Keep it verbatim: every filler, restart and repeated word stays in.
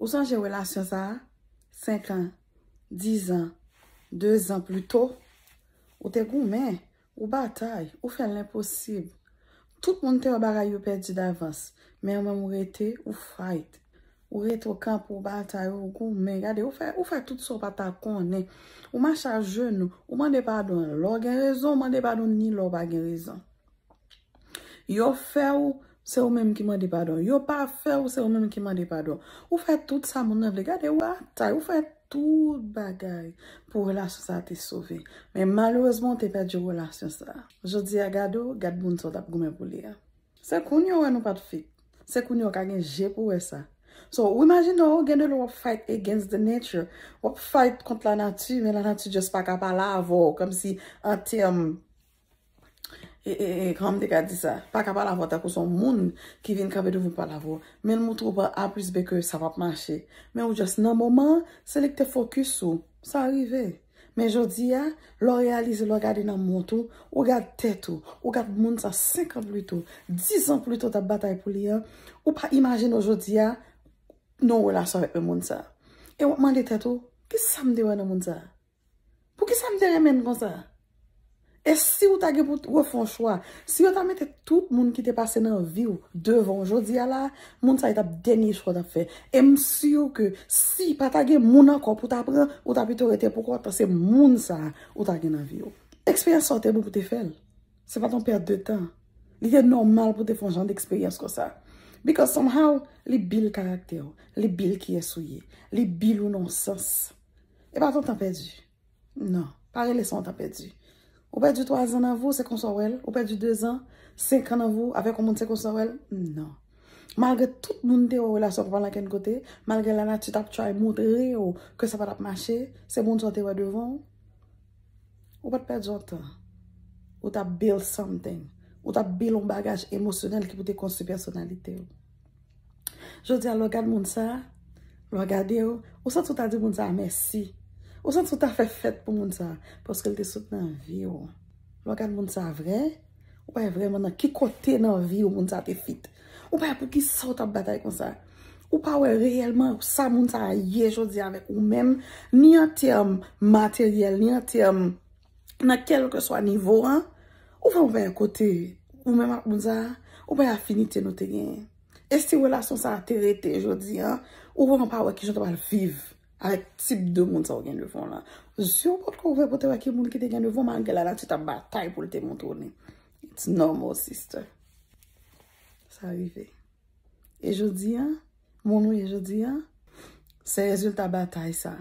Ou sonje relasyon sa a? Senk an, diz an, de zan pli to, ou te goumen, ou batay, ou fè lenposib. Tout moun te wè bagay yo pèdi davans, men ou menm ou rete, ou fight. Ou rete, ou kanpe, ou batay, ou goumen. Gade, ou fè, ou fè tout sa ou pa ta konnen. Ou mache ajenou, ou mande padon. Lè w gen rezon, ou mande padon ni lè w pa gen rezon. Yo fè w, se ou menm ki mande padon. Yo pa fè w, se ou menm ki mande padon. Ou fè tout sa moun nan vle. Gade, ou batay, ou fè tout bagay pou relasyon sa a te sove. Men malerezman, ou te pèdi relasyon sa a. Jodi a, gade w, gad moun sa w t ap goumen pou li a. Se kounye a w wè nou pa t fit. Se kounye a w ka gen je pou wè sa. So, ou imajine w gen de lè w ap fight against the nature. W ap fight kont lanati, men lanati just pa ka pale avè w, kòmsi an tèm, e, e, e, kòman m te ka di sa? Pa ka pale avè w tankou se yon moun ki vin kanpe devan w pale avè w. Men l montre w pa A plis B ke sa p ap mache. Men ou just nan moman an, se li ki te fokis ou. Sa rive. Men jodi a, lè w reyalize, lè w gade nan mont ou, ou gad tèt ou, ou gad moun sa senk an pli to, diz an pli to t ap batay pou li an, ou pa imajine w jodi a nan yon relasyon avèk menm moun sa. E w ap mande tèt ou, kisa m te wè nan moun sa? Poukisa m te renmen l konsa? E si w ta gen pou t refè yon chwa, si yo ta mete tout moun ki te pase nan vi w devan w jodi a la, moun sa yo t ap dènye chwa w t ap fè. E m si ke si pa ta gen moun ankò pou w ta pran, ou ta pito rete pou kont se moun sa ou ta gen nan vi w. Eksperyans sa w te bon pou te fè l. Se pa t yon pèt de tan. Li te nòmal pou te fè yon jan de eksperyans konsa. Because somehow, li build karaktè w, li build kiyès ou ye, li build ou nan yon sans. E pa t yon tan pèdi. Non, pa rele sa yon tan pèdi. Ou pèdi twa zan nan vi w, se konsa w wè l. Ou pèdi de zan, senk an nan vi w, avèk yon moun, se konsa w wè l. Non. Malgre tout moun te wè w relasyon pa pral ankenn kote, malgre lanati t ap try montre w ke sa pa t ap mache, se moun sa w te wè devan w. Ou pa t pèdi yon tan. Ou t ap build something. Ou t ap build yon bagaj emosyonèl ki pou te konstwi pèsonalite w. Jodi a, lè w gad moun sa, lè w gade w, ou santi w ta di moun sa mèsi. Ou santi w ta fè fèt pou moun sa, paske l te sot nan vi w. Lè w gad moun sa vre, ou pa wè vrèman nan ki kote nan vi w moun sa te fit. Ou pa wè poukisa w t ap batay konsa. Ou pa wè reyèlman sa moun sa ye jodi avèk ou menm, ni an tèm materyèl, ni an tèm nan kèlkeswa nivo an. Ou vrèman pa wè kote ou menm ak moun sa, ou pa wè afinite nou te genyen. E si relasyon sa te rete jodi an, ou vrèman pa wè kijan w ta pral viv avèk tip de moun sa w gen devan w lan. Zye w potko ouvè pou te wè ki moun ki te gen devan w, malgre lanati t ap batay pou l te montre w li. It's normal, sister. Sa rive. E jodi an, moun ou ye jodi an, se rezilta batay sa.